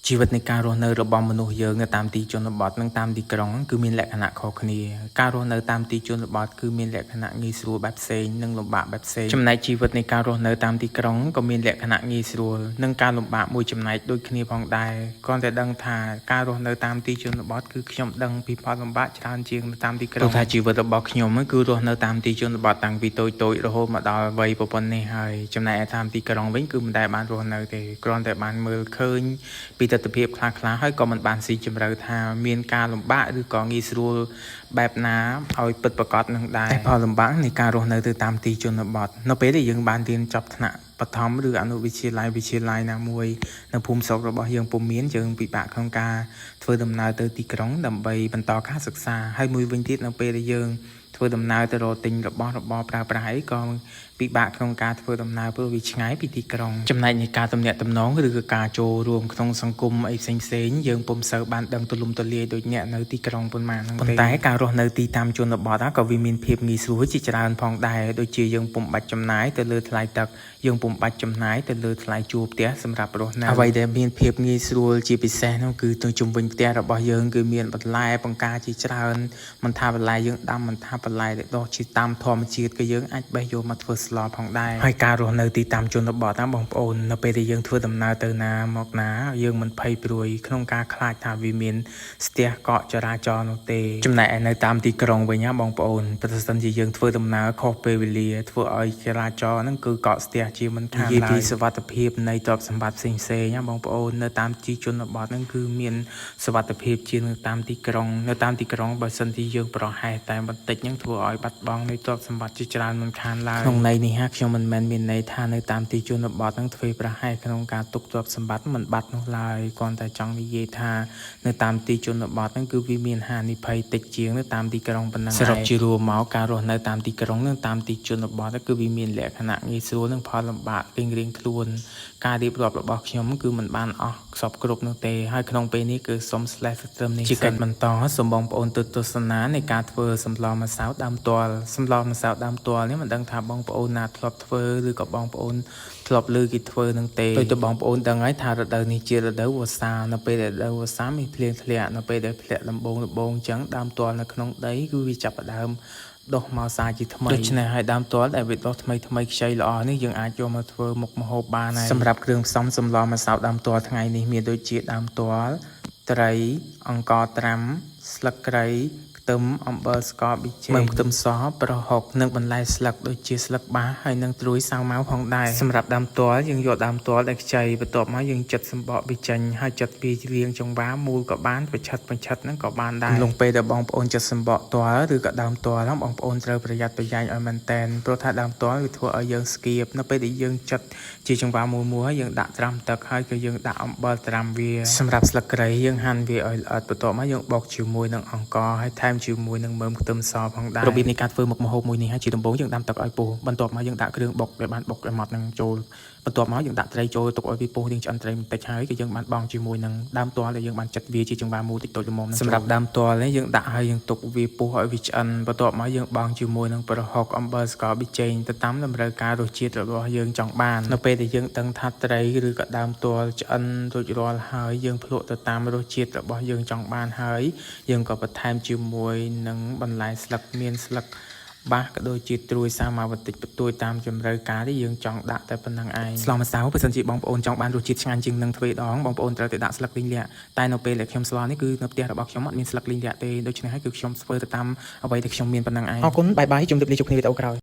ជីវិតនៃការរស់នៅរបស់មនុស្សយើងនៅតាមទីជនបទនិងតាមទីក្រុងគឺមានលក្ខណៈខុសគ្នាការរស់នៅតាមទីជនបទគឺមានលក្ខណៈងាយស្រួលបែបផ្សេងនិងលំបាកបែបផ្សេងចំណែកជីវិតនៃការរស់នៅតាមទីក្រុងក៏មានលក្ខណៈងាយស្រួលនិងការលំបាកមួយចំណែកដូចគ្នាផងដែរគ្រាន់តែដឹងថាការរស់នៅតាមទីជនបទគឺខ្ញុំដឹងពីផលលំបាកច្រើនជាងនៅតាមទីក្រុងព្រោះថាជីវិតរបស់ខ្ញុំគឺរស់នៅតាមទីជនបទតាំងពីតូចៗរហូតមកដល់វ័យប្រពន្ធនេះហើយចំណែកឯតាមទីក្រុងវិញគឺមិនដែលបានរស់នៅទេគ្រាន់តែបានមើលឃើញ ពីទស្សនវិជ្ជាខ្លះៗហើយក៏មិនបានស៊ីជម្រៅថាមានការលំបាកឬក៏ងាយស្រួលបែបណាឲ្យពិតប្រាកដនឹងដែរតែផលលំបាកនៃការរស់នៅទៅតាមទីជនបទនៅពេលដែលយើងបានរៀនចប់ថ្នាក់បឋមឬអនុវិទ្យាល័យវិទ្យាល័យណាមួយនៅភូមិស្រុករបស់យើងពុំមានយើងពិបាកក្នុងការធ្វើដំណើរទៅទីក្រុងដើម្បីបន្តការសិក្សាហើយមួយវិញទៀតនៅពេលដែលយើងធ្វើដំណើរទៅរកទិញរបស់របរប្រើប្រាស់អីក៏ពិបាកក្នុងការធ្វើដំណើរព្រោះវាឆ្ងាយពីទីក្រុងចំណែកនៃការទំនាក់ទំនងឬក៏ការចូលរួមក្នុងសង្គមអីផ្សេងផ្សេងៗយើងពុំសូវបានដឹងទូលំទូលាយដូចអ្នកនៅទីក្រុងប៉ុន្មានហ្នឹងទេប៉ុន្តែការរស់នៅទីតាមជនបទក៏វាមានភាពងាយស្រួលជាច្រើនផងដែរដូចជាយើងពុំបាច់ចំណាយទៅលើថ្លៃទឹកយើងពុំបាច់ចំណាយទៅលើថ្លៃជួលផ្ទះសម្រាប់រស់នៅអ្វីដែលមានភាពងាយស្រួលជាពិសេសនោះគឺទៅជុំវិញផ្ទះរបស់យើងគឺមានបន្លែបង្ការជាច្រើនមិនថាបន្លែយើងដាំមិនថាបន្លែដែលដុះជាតាមធម្មជាតិក៏យើងអាចបេះយកមកធ្វើស្លផងដែរហើយការរស់នៅទីតាមជនបទណាបងប្អូននៅពេលដែលយើងធ្វើដំណើរទៅណាមកណាយើងមិនភ័យព្រួយក្នុងការខ្លាចថាវាមានស្ទះកកចរាចរណ៍នោះទេចំណែកឯនៅតាមទីក្រុងវិញណាបងប្អូនប្រសិនជាយើងធ្វើដំណើរខុសពេលវេលាធ្វើឲ្យចរាចរណ៍ហ្នឹងគឺកកស្ទះជាមិនខានឡើយនិយាយពីសុវត្ថិភាពនៃទ្រព្យសម្បត្តិផ្សេងផ្សេងណាបងប្អូននៅតាមទីជនបទហ្នឹងគឺមានសុវត្ថិភាពជាងនៅតាមទីក្រុងនៅតាមទីក្រុងបើសិនជាយើងប្រហែសតែបន្តិចហ្នឹងធ្វើឲ្យបាត់បង់នៃទ្រព្យសម្បត្តិជាច្រើនមិនខានឡើយក្នុងន័យនេះហាខ្ញុំមិនមែនមានន័យថានៅតាមទីជនបទហ្នឹងធ្វើប្រហែសក្នុងការទុកទ្រព្យសម្បត្តិមិនបាត់នោះឡើយគ្រាន់តែចង់និយាយថានៅតាមទីជនបទហ្នឹងគឺវាមានហានិភ័យតិចជាងនៅតាមទីក្រុងប៉ុណ្ណឹងសរុបជារួមមកការរស់នៅតាមទីក្រុងនិងតាមទីជនបទគឺវាមានលក្ខណៈងាយស្រួលនិងផលលំបាករៀងៗខ្លួនការរៀបរាប់របស់ខ្ញុំគឺមិនបានអស់សព្វគ្រប់នោះទេហើយក្នុងពេលនេះគឺសូម slash ត្រឹមនេះជាកិច្ចបន្តសូមបងប្អូនទស្សនានៃការធ្វើសម្លម្សៅដើមទាល់សម្លម្សៅដើមទាល់នេះមិនដឹងថាបងប្អូនណាធ្លាប់ធ្វើឬក៏បងប្អូនធ្លាប់ឮគេធ្វើនឹងទេដូចទៅបងប្អូនដឹងហើយថារដូវនេះជារដូវវស្សានៅពេលដែលរដូវវស្សាមានភ្លៀងធ្លាក់នៅពេលដែលធ្លាក់ដំបូងដំបូងអញ្ចឹងដើមទាល់នៅក្នុងដីគឺវាចាប់ផ្ដើមដុះមកសាជាថ្មីដូច្នេះហើយដើមទាល់ដែលវាដុះថ្មីថ្មីខ្ចីល្អនេះយើងអាចយកមកធ្វើមុខម្ហូបបានហើយសម្រាប់គ្រឿងផ្សំសម្លម្សៅដើមទាល់ថ្ងៃនេះមានដូចជាដើមទាល់ត្រីអង្ករត្រាំស្លឹកគ្រៃខ្ទឹមអំបិលស្ករប៊ីចេងមើមខ្ទឹមសប្រហុកនិងបន្លែស្លឹកដូចជាស្លឹកបាសហើយនិងត្រួយសាវម៉ាវផងដែរសម្រាប់ដើមទាល់យើងយកដើមទាល់ដែលខ្ចីបន្ទាប់មកយើងចិតសម្បកវាចេញហើយចិតវារៀងចង្វាមូលក៏បានប្រឆិតប្រឆិតហ្នឹងក៏បានដែរលងពេលដែលបងប្អូនចិតសម្បកទាល់ឬក៏ដើមទាល់ហ្នឹងបងប្អូនត្រូវប្រយ័ត្នប្រយែងឲ្យមែនតែនព្រោះថាដើមទាល់វាធ្វើឲ្យយើងស្គៀបនៅពេលដែលយើងចិតជាចង្វាមូលមូលហើយយើងដាក់ត្រាំទឹកហើយក៏យើងដាក់អំបិលត្រាំវាសម្រាប់ស្លឹកគ្រៃយើងហាន់វាឲ្យល្អិតបន្ទាប់មកយើងបុកជាមួយនឹងអង្ករហើយថែមជាមួយនឹងមើមខ្ទឹមសផងដែររបៀបនៃការធ្វើមុខម្ហូបមួយនេះហើយជាដំបូងយើងដាំទឹកឲ្យពុះបន្ទាប់មកយើងដាក់គ្រឿងបុកដែលបានបុកឲ្យម៉ត់នឹងចូលបន្ទាប់មកយើងដាក់ត្រីចូលទុកឲ្យវាពុះយើងឆ្អិនត្រីបន្តិចហើយក៏យើងបានបង់ជាមួយនឹងដើមទាល់ដែលយើងបានចិតវាជាចង្វាមូលតិចតួចល្មមហ្នឹងសម្រាប់ដើមទាល់នេះយើងដាក់ឲ្យយើងទុកវាពុះឲ្យវាឆ្អិនបន្ទាប់មកយើងបង់ជាមួយនឹងប្រហុកអំបិលស្ករប៊ីចេងទៅតាមតម្រូវការរសជាតិរបស់យើងចង់បាននៅពេលដែលយើងដឹងថាត្រីឬក៏ដើមទាល់ឆ្អិនរួចរាល់ហើយយើងភ្លក់ទៅតាមរសជាតិរបស់យើងចង់បានហើយយើងក៏បន្ថែមជាមួយនឹងបន្លែស្លឹកមានស្លឹកបាសក៏ដូចជាត្រួយសាមកបន្តិចបន្តួចតាមជម្រៅការដែលយើងចង់ដាក់តែប៉ុណ្្នឹងឯងស្លម្សៅបើសិនជាបងប្អូនចង់បានរសជាតិឆ្ងាញ់ជាងនឹងទ្វេដងបងប្អូនត្រូវតែដាក់ស្លឹកលីងលាក់តែនៅពេលដែលខ្ញុំស្លនេះគឺនៅផ្ទះរបស់ខ្ញុំអត់មានស្លឹកលីងលាក់ទេដូច្នេះហើយគឺខ្ញុំធ្វើទៅតាមអ្វីដែលខ្ញុំមានប៉ុណ្្នឹងឯងអរគុណ bye bye ជម្រាបលាជួបគ្នាវីដេអូក្រោយ។